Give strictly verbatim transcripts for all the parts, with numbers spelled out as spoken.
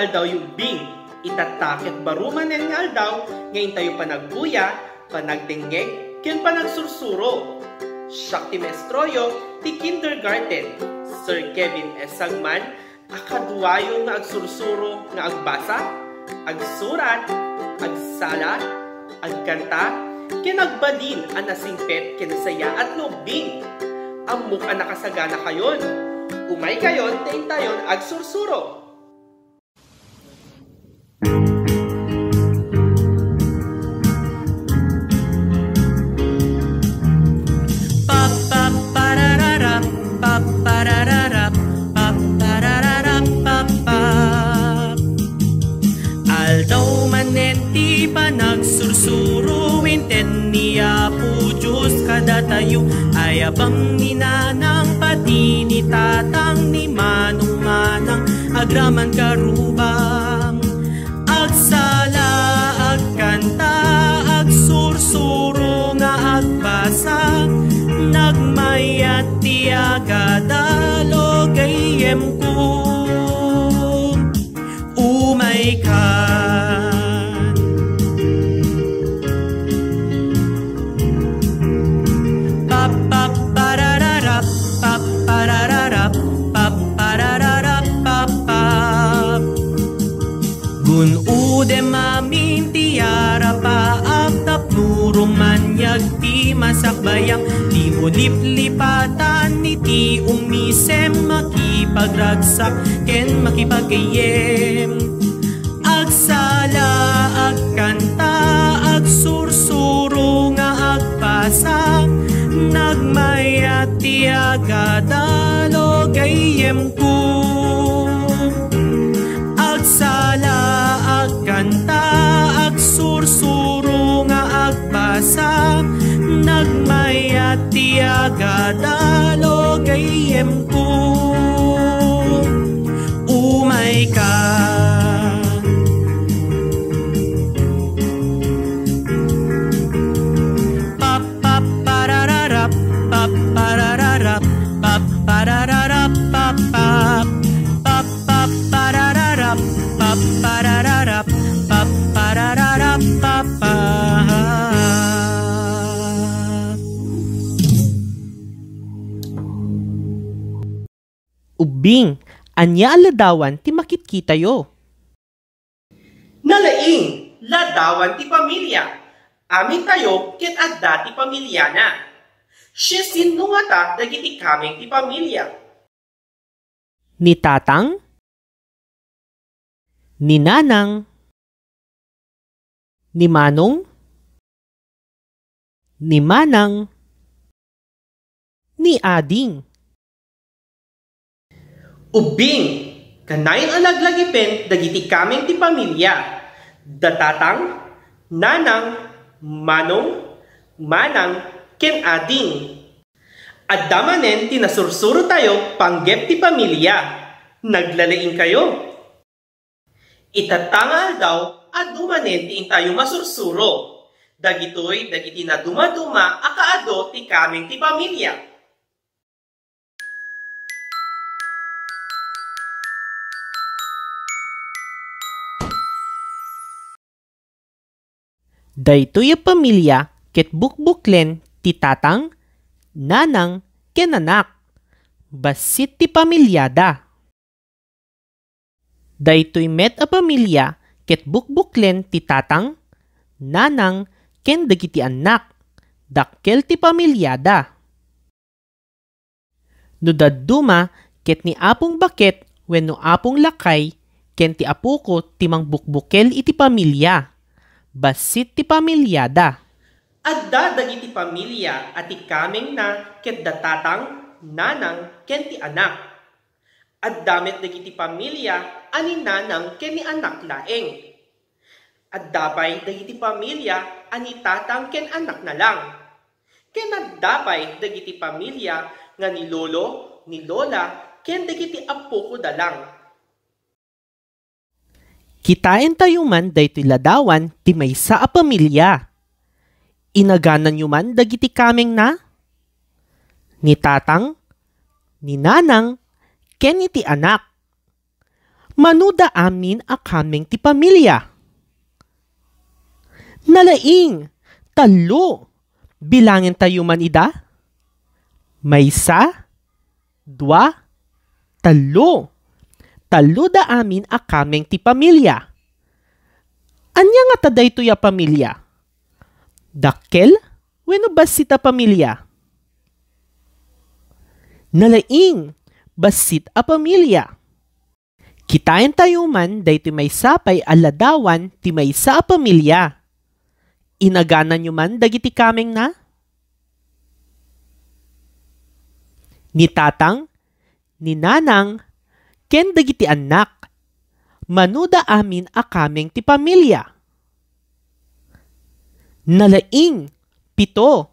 Aldaw, Ubbing, itatta ket baro manen nga aldaw nga intayo panagbuya, panagdengngeg, ken panagsursuro. Siak ti maestroyo ti kindergarten, Sir Kevin S. Sagman, a kaduayo nga agsursuro nga agbasa, agsurat, agsala, agkanta, ken agbalin a nasingpet ken nasayaat nga ubbing. Ammok a nakasaganakayon. Umaykayon ta intayon agsursuro. Papparararap, papparararap, papparararap, pappa. Aldaw manen ti panagsursuro, inted ni Apo Dios kadatayo. Ayabang ni Nanang, pati ni Tatang, ni Manong Manang, agraman karubang. Agsala, agkanta, agsursuro nga agbasa, nagmayat ti agadalo gayyemko. Umaykan. Pappaparararap, papparararap, papparararap, pappap. Gun-odem amin ti arapaap tapno rumaniag ti masakbayam, ti uliplipatan iti umisem, makipagragsak ken makipaggayyem. Agsala, agkanta, agsursuro nga agbasa, nagmayat ti agadalo gayyemko. Agsala, agkanta, agsursuro nga agbasa, nagmayat ti agadalo gayyemko. Umayka. Papparararap, papparararap, papparararap, pappap. Papparararap, papparararap, papparararap, pappap. Ubbing, ania a ladawan ti makitkitayo? Nalaing, ladawan ti pamilia. Amintayo ket adda ti pamiliana. Siasino ngata dagiti kameng ti pamilia? Ni Tatang, ni Nanang, ni Manong, ni Manang, ni Ading. Ubbing, kanayon a laglagipen dagiti kameng ti pamilia, da Tatang, Nanang, Manong, Manang, ken Ading. Adda manen ti nasursurotayo panggep ti pamilia. Naglalaingkayo. Itatta nga aldaw, adu manen ti intayo masursuro. Dagitoy dagiti nadumaduma a kaadu ti kameng ti pamilia. Daytoy a pamilia ket bukbuklen ti tatang, nanang, ken anak. Bassit ti pamiliada. Daytoy met a pamilia ket bukbuklen ti tatang, nanang, ken dagiti annak. Dakkel ti pamiliada. No dadduma ket ni Apong Baket wenno Apong Lakay ken ti apoko ti mangbukbukel iti pamilia, bassit ti pamiliada. Adda dagiti pamilia a ti kamengna ket da tatang, nanang, ken ti anak. Adda met dagiti pamilia a ni nanang ken ni anak laeng. Adda pay dagiti pamilia a ni tatang ken anakna lang. Ken adda pay dagiti pamilia nga ni lolo, ni lola, ken dagiti appokoda lang. Kitaentayo man daytoy ladawan ti maysa a pamilia. Inagananyo man dagiti kamengna? Ni tatang, ni nanang, ken iti anak. Manoda amin a kameng ti pamilia? Nalaing, tallo. Bilangentayo man ida. Maysa, dua, tallo. Talloda amin a kameng ti pamilia. Ania ngata daytoy a pamilia? Dakkel wenno bassit a pamilia? Nalaing, bassit a pamilia. Kitaentayo man daytoy maysa pay a ladawan ti maysa a pamilia. Inagananyo man dagiti kamengna? Ni tatang, ni nanang, ken dagiti annak. Manoda amin a kameng ti pamilia. Nalaing, pito.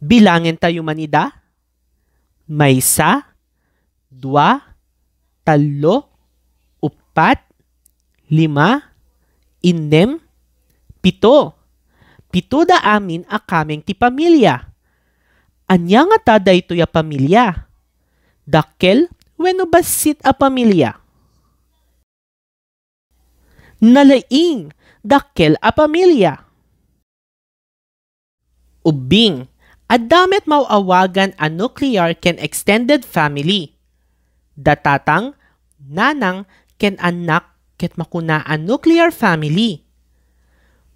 Bilangentayo man ida. Maysa, dua, tallo, uppat, lima, innem, pito. Pitoda amin a kameng ti pamilia. Ania ngata daytoy a pamilia? Dakkel wenno bassit a pamilia? Nalaing, dakkel a pamilia. Ubbing, adda met maaw-awagan a nuclear ken extended family. Da tatang, nanang, ken annak ket makuna a nuclear family.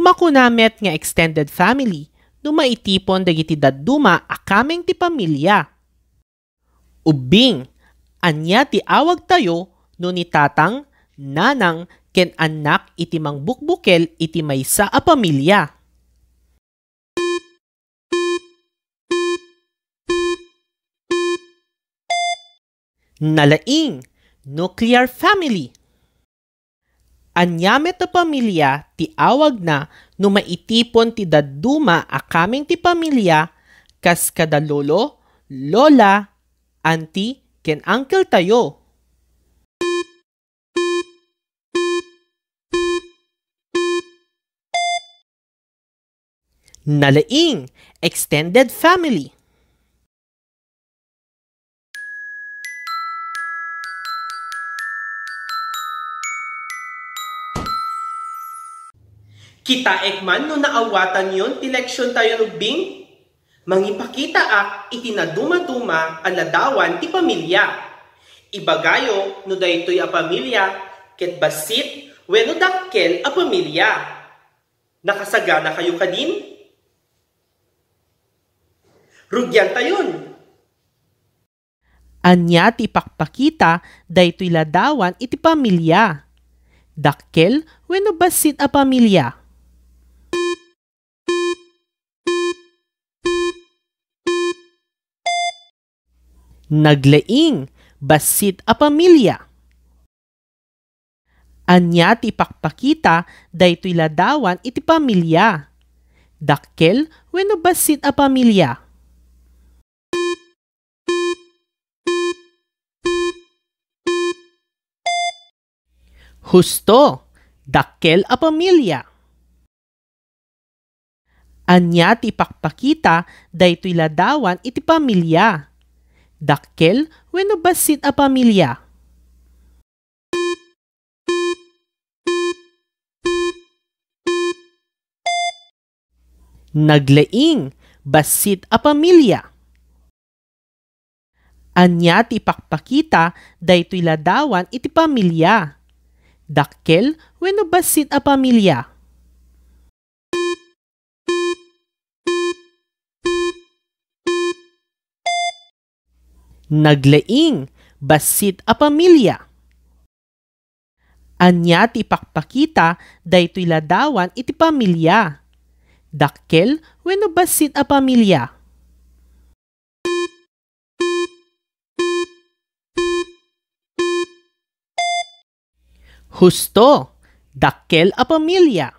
Makuna met nga extended family no maitipon dagiti dadduma a kameng ti pamilia. Ubbing, ania ti awagtayo no ni tatang, nanang, ken annak iti mangbukbukel iti maysa a pamilia? Nalaing, nuclear family. Ania met a pamilia ti awagna no maitipon ti dadduma a kameng ti pamilia kas kada lolo, lola, auntie, ken uncle tayo? Nalaing, extended family. Kitaek man no naawatanyon ti leksiontayon, ubbing? Mangipakitaak iti nadumaduma a ladawan ti pamilia. Ibagayo no daytoy a pamilia ket bassit wenno dakkel a pamilia. Nakasaganakayo kadin? Rugiantayon. Ania ti ipakpakita daytoy ladawan iti pamilia? Dakkel wenno bassit a pamilia? Naglaing, bassit a pamilia. Ania ti ipakpakita daytoy ladawan iti pamilia? Dakkel wenno bassit a pamilia? Husto, dakkel a pamilia. Ania ti ipakpakita daytoy ladawan iti pamilia? Dakkel wenno bassit a pamilia? Naglaing, bassit a pamilia. Ania ti ipakpakita daytoy ladawan iti pamilia? Dakkel wenno bassit a pamilia? Naglaing, bassit a pamilia. Ania ti ipakpakita daytoy ladawan iti pamilia? Dakkel wenno bassit a pamilia? Husto, dakkel a pamilia.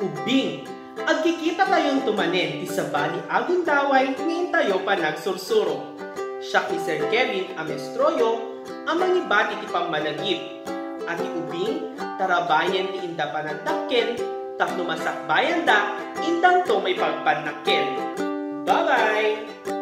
Ubbing, agkikitatayon tumanen ti sabali a gundaway nga intayo panagsursuro. Siak ni Sir Kevin a maestroyo a mangibati ti pammalagip. A ti ubing, tarabayen ti inda panagdakkel, tapno masakbayanda, indanto maipagpannakkel. Bye-bye!